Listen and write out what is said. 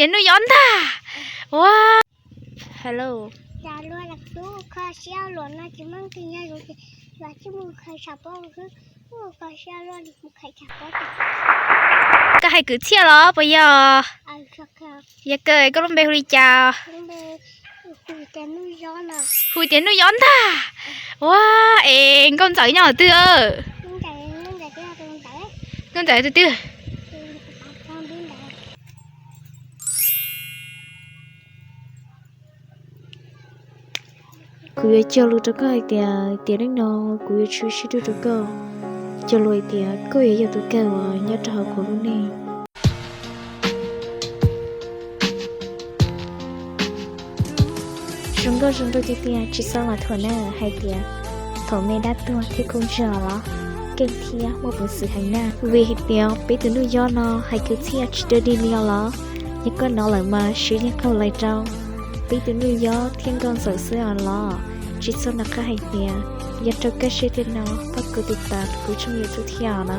Ces nuj yob ntag. Ua, hello. Koj hais kwv txhiaj los puas yog? Yog kawg, koj lub npe hu li cas? Hu tias nuj yob ntag. Ua, es nkauj ntxawm nyob twg? Nkauj ntxawm tus twg? Kuv yuav cog lus rau koj hais tias tiam neej no kuv yuav tsum sib nrug rau koj, cog lus hais tias koj yuav yog tus kawg uas nyob rau hauv kuv lub neej. Zoo nkauj zoo nraug tiag tiag, tsis txhob mas thuam na hais tias thaum me dab tuag thiab khaub ntswg los keej thiab muaj peev xwm heev na. Vim hais tias peb tus nuj yob no hais kwv txhiaj tsis dog dig li os los, yog koj hnov lawm mas siv yeej qaug lais rau peb tus nuj yob thiab nkauj ntxawm xwb os los. Tsis txhob nco qab hais tias yog raug koj siab tiag no pab kuv tiv tas kuv tshooj YouTube thiab os na.